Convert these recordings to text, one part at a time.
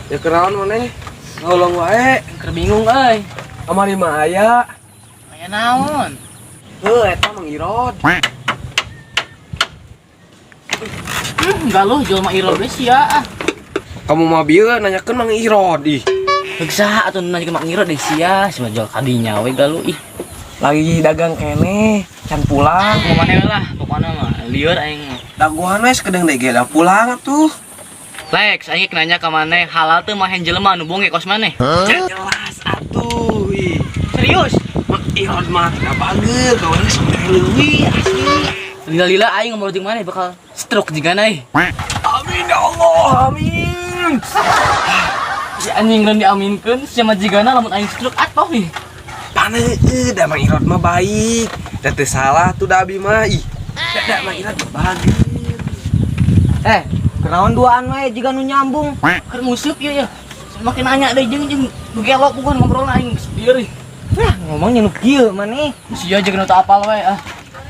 Ya kenaon maneh? Ngolong wae. Keur bingung euy. Kamari mah aya. Aya naon? Heuh, eta Mang Irod. Galuh jelema Irod we sia ah. Kamu mah bieu nanyakeun Mang Irod ih. Heug saha atuh nanyakeun Mang Irod deh sia, si mah jual kadinya we galuh ih. Lagi dagang keneh, can pulang. Mau maneh lah, pokokna mah lieur aing mah. Dagoan we sakedeung deui ge da pulang atuh. Lex, aing nanya ka maneh, halal teu mahen jelema anu bonge kos maneh? Jelas atuh ih. Serius? Mang Irod mah tidak bager, kawannya sampai leuwih asli. Lila-lila aing ngobrol jeung maneh bakal stroke jigana ih. Amin ya Allah, amin. Si anjing lamun diaminkeun sia mah jigana lamun aing stroke atoh ih. Paneueuh da Mang Irod mah baik. Da teu salah tuh da abi mah ih. Da da Mang Irod mah bager. Eh, kenaon duaan wae jiga nu nyambung. Keur nguseup ieu ya. Semakin nanya deui jeung jeung nu gelo bukan ngobrol aing geus lieur ih. Nah, ngomongnya nu kieu maneh. Sia jeung nu teu apal we ah.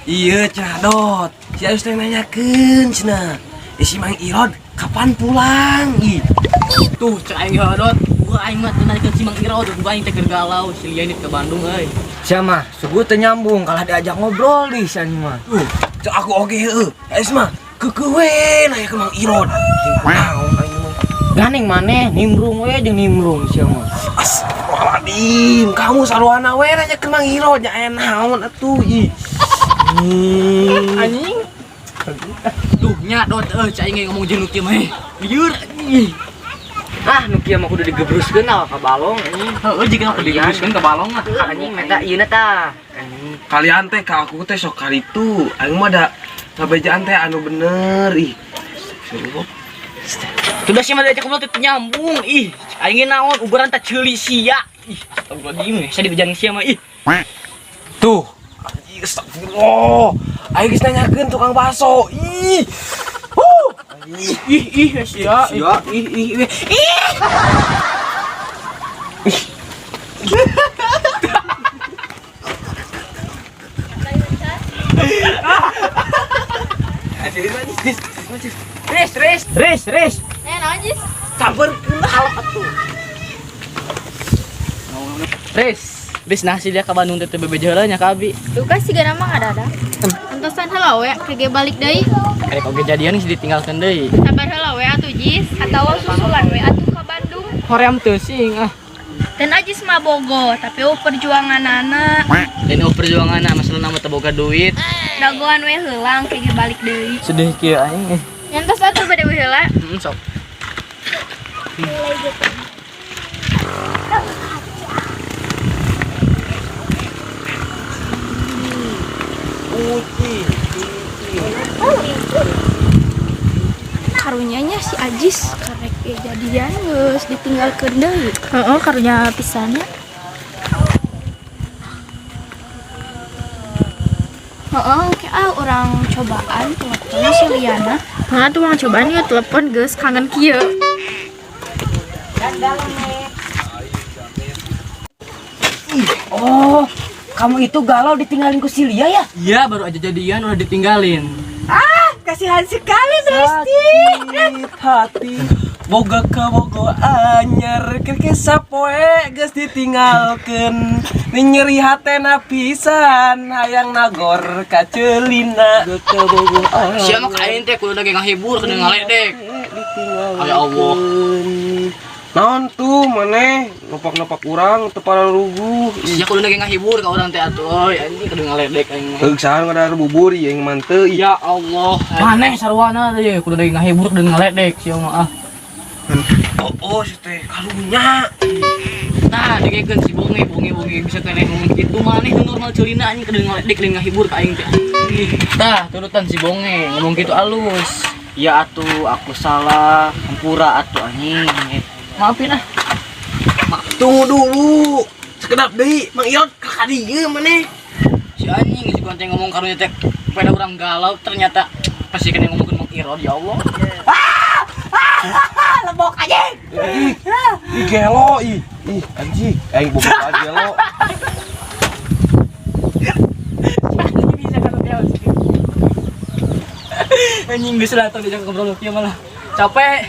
Iya cenah dot. Si Ayus teh nanyakeun cenah. Eh, si Mang Irod kapan pulang? Ih. Tuh cek aing heula dot. Gua aing mah teu nanyakeun si Mang Irod, gua aing teh keur galau si Lian ke Bandung euy. Sia mah suguh teu nyambung kalah diajak ngobrol di sia mah. Tuh, cek aku oge heueuh. Ayus mah keukeuh we nanyakeun Mang Irod. Ting naon aing mah. Gandeng maneh nimbrung we jeung nimbrung sia mah. Astagfirullahaladzim, kamu sarwana we nanyakeun Mang Irod nya aya naon atuh ih. Anjing. Tuh nya dot euy cek aing ngomong jeung nu kieu mah. Lieur anjing. Ah, nu kieu mah kudu digebruskeun ka balong anjing. Heueuh jiga kudu digebruskeun ka balong mah. Anjing meta ieu tah. Kalian teh ka aku teh sok karitu. Aing mah da ngabejaan teh anu bener ih. Astagfirullah. Sudah sih mah diajak ngobrol teh nyambung ih. Aing naon ubaran teh ceuli sia. Ih, astagfirullahaladzim, saya dibejan sia mah ih. Tuh. Anjing astagfirullah. Aing geus nanyakeun tukang bakso. Ih. Huh. Ih ih ih sia. Sia. Ih ih ih. Ih. Riz, Riz, Riz, Riz. Eh, naon Jis? Sabarkeun Kalau atuh. Riz, Riz nah si dia ka Bandung teh teu bebeja heula nya ka abi. Tuh kan siga nama ngadada. Antosan heula we, kege balik deui. Rek oge jadian geus ditinggalkeun deui. Sabar heula we atuh Jis, atawa susulan we atuh ka Bandung. Hoream teu sing ah. Dan Ajis mah bogo, tapi eueuh perjuanganana. Dan eueuh perjuanganna masalah nama teu boga duit. Dagoan we heulang kege balik deui. Sedih kieu aing. Nyantos atuh bade we heula. Heeh, sok. Karunya nya si Ajis karek kejadian geus ditinggalkeun deui. Heeh, karunya pisan nya. Heeh, oke ah urang cobaan telepon si Liana. Heeh, tuh urang cobaan ya telepon geus kangen kieu. Oh, kamu itu galau ditinggalin ku si Lia ya? Iya, baru aja jadian udah ditinggalin. Ah, kasihan sekali Besti. Sakit hati boga ka bogo anyar keur sapoe geus ditinggalkeun nyeri hatena pisan hayang nagor ka ceulina. Sia mah ka aing teh kudu lagi ngahibur kudu ngaledek. Ya Allah. Naon tuh maneh nopak-nopak urang teu pararuguh. Sia kudu lagi ngahibur ka urang teh atuh euy anjing kudu ngaledek aing mah. Heug saha ngadar bubur ieu yang manteu. Ya Allah. Maneh sarwana teh kudu lagi ngahibur kudu ngaledek sia mah ah. Oh, oh si teh karunya. Nah, dengekeun si bonge, bonge, bonge bisa keneh ngomong kitu maneh nu normal ceulina anjing kudu ngaledek kudu ngahibur ka aing teh. Tah, turutan si bonge ngomong kitu alus. Ya atuh, aku salah, hampura atuh anjing. Maafin ah. Tunggu dulu. Sekedap deui Mang Irod ka dieu maneh. Si anjing si gonteng ngomong karunya teh pada orang galau ternyata pasti kena ngomongkeun Mang Irod ya Allah. Lebok anjing. Ih gelo ih. Ih anjing, aing boga gelo. Anjing, geus lah, tong diajak ngobrol kieu malah. Capek.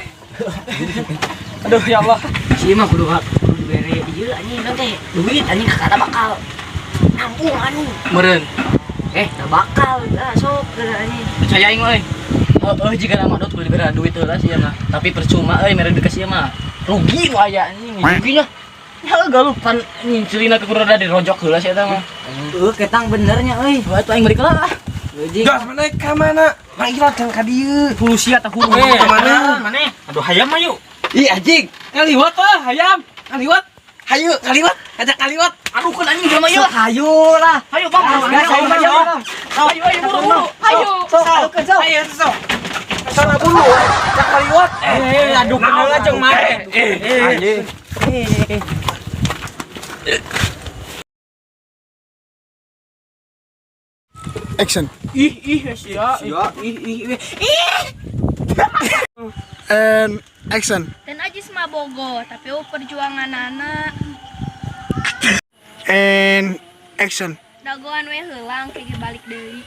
Aduh, ya Allah. Sih mah kudu kudu dibere ieu anjing kan teh. Duit anjing kakak bakal nampung anjing. Meureun. Eh, teu bakal ah sok geura anjing. Percaya aing mah euy. Heeh, jika nama dot kudu dibere duit heula sih mah. Tapi percuma euy mere duit ka sia mah. Rugi nu aya anjing, ruginya. Ya galuh pan anjing celina ke kudu dirojok heula sia eta mah. Heuh, ketang benernya euy. Wah, tuh aing balik heula ah. Euy, Gas mana ka mana? Mang Ilat can ka dieu. Hulu sia tah hulu. Eh, ka mana? Mana? Aduh, hayam mah yuk. Ih anjing, kaliwat ah hayam. Kaliwat. Hayu, kaliwat, ajak kaliwat. Aduh kan anjing jelema ieu. Sok hayu lah. Hayu bang, Gas, bang, gas, hayu, hayu, hayu, bang. hayu, hayu, buru, buru. Hayu. Sok, adukeun sok. Hayu sok. Sana bulu, ajak kaliwat. Eh, aduh heula jeung maneh. Eh, anjing. Action. Ih, ih, sia. Ih, ih, ih. And action. Dan Ajis mah bogo, tapi oh perjuangan anak. And action. Dagoan we heulang kayak balik deui.